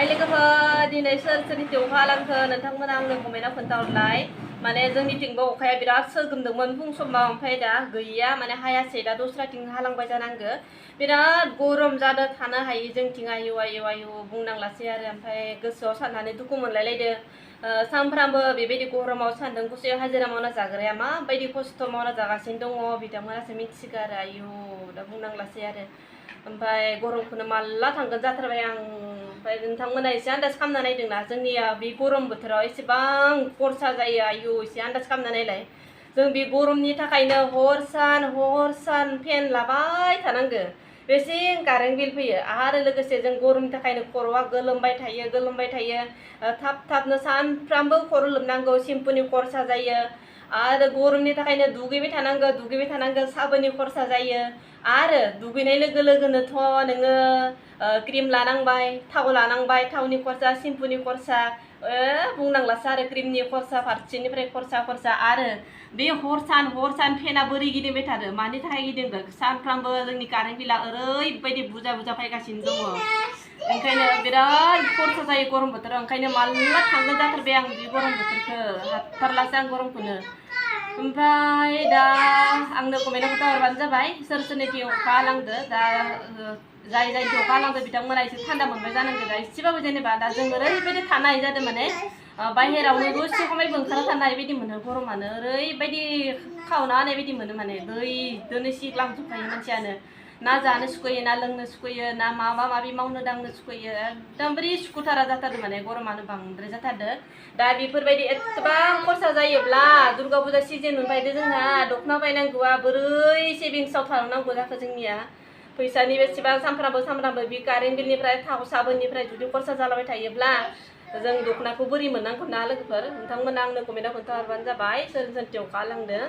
हाय लोगोफोर दिनै सोरनिथिं अखा हालांखो नोंथांमोना आंनो कमेन्टआव खोन्थाहरलाय माने जोंनिथिंबो अखाया बिराद सोगोमदोंमोन फुं समाव ओमफ्राय दा गैया माने हायासै दा दस्राथिं हालांबाय जानांगो बिराद गरम जादो थानो हायि जोंथिं आयु आयु आयु बुंनांलासै आरो ओमफ्राय गोसोआव साननानै दुखु मोनलायलायदो सानफ्रामबो बेबायदि गरमाव सान्दुं गुसेयाव हाजिरा मावना जाग्राया माबायदि खस्थ' मावना जागासिनो दङ बिथांमोनासो मिथिसिगो आरो आयु दा बुंनांलासै आरो ओमफ्राय गरमखौनो माला थांगोन जाथारबाय आं ओमफ्राय नोंथांमोना एसे आन्दाज खालामना नायदोंना जोंनिया बे गरम बोथोराव एसेबां खरसा जायो आयु एसे आन्दाज खालामना नायलाय जों बे गरमनि थाखायनो हर सान फेन लाबाय थानांगो बेसे कारेन्ट बिल फैयो आरो लोगोसे जों गरमनि थाखायनो खर'आ गोलोमबाय थायो थाब थाबनो सानफ्रामबो खर' लोबनांगौ सेम्पुनि खरसा जायो आरो गरमनि थाखायनो दुगैबाय थानांगो साबोननि खरसा जायो आरो दुगैनाय लोगो लोगोनोथ' नोङो क्रिम लानांबाय थाव लानांबाय थावनि खरसा सेम्पुनि खरसा बुंनांलासो आरो क्रिमनि खरसा फारसेनिफ्राय खरसा आरो बे हर सान फेना बोरै गिदिंबाय थादो मानि थाखाय गिदिंदों सानफ्रामबो जोंनि कारेन्ट बिला ओरैबायदि बुरजा फैगासिनो दङ ओंखायनो बिराद खरसा जायो गरम बोथोराव ओंखायनो माला थांगोन जाथारबाय आं बे गरम बोथोरखौ हाथारलासो आं गरमखौनो ओमफ्राय दा आंनो कमेन्टआव खोन्थाहरबानो जाबाय सोरनिथिं अखा हालांदो दा जाय अखा हालांदो बिथांमोना एसे थान्दा मोनबाय जानांगौ दा एसेबाबो जेनेबा दा जों ओरैबायदि थानो हायि जादों माने बाहेरावनो दसे खमायबो ओंखारना थानो हायि बायदि मोनो गरमानो ओरैबायदि खावना होनाय बायदि मोनो माने दैजोंनो सिग्लांजोबखायो मानसियानो ना जानो सुखुयो ना लोंनो सुखुयो ना माबा माबि मावनो दांनो सुखुयो एकदमबारे सुखुथारा जाथारदों माने गरमानो बांद्राय जाथारदो दा बेफोरबायदि एसेबां खरसा जायोब्ला दुर्गा फुजा सिजन मोनफायदो जोंहा दख'ना बायनांगौआ बोरै सेभिंसाव थांनांगौ जाखो जोंनिया फैसानि बेसेबां सानफ्रामबो बे कारेन्ट बिलनिफ्राय थाव साबोननिफ्राय जुदि खरसा जालाबाय थायोब्ला जों दख'नाखौ बोरै मोननांगौ ना लोगोफोर नोंथांमोना आंनो कमेन्टआव खोन्थाहरबानो जाबाय सोरनिथिं अखा हालांदो